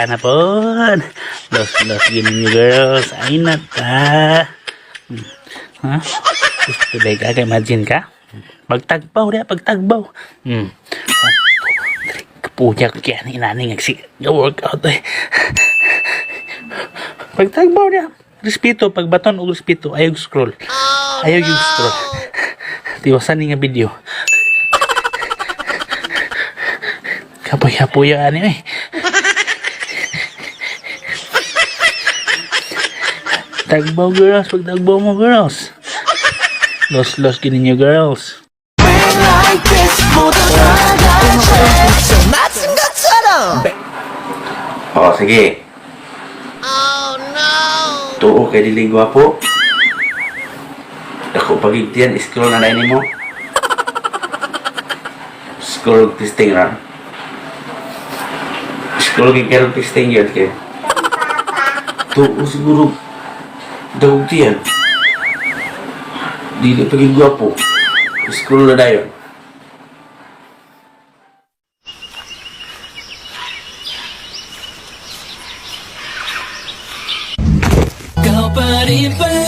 Tara na po. Los, los, ginin niyo, girls. Ay na ta. Ha? Gusto ba ka? Imagine ka? Pagtagbaw, diya, pagtagbaw. One, two, three. Kapuya ko kaya ni inani nga si workout eh. Pagtagbaw niya. Respeto, pagbaton og respeto, ayaw scroll. Ayaw yung scroll. Tiwasan ni nga video. Kapoy-kapoy ani eh. Tagbaw, girls, pagtagbaw mo, girls. Los los gini niyo, girls. Oh, sige. Oh, no! Tuo kay dili gwapo. Dako pagigtiyan, scroll na na mo. Scroll testing ra. Scroll kay karon testing yun kay. Tuo siguro dagog tiyan. Dili pagig gwapo. Scroll na dayon. Ikaw pa rin pala.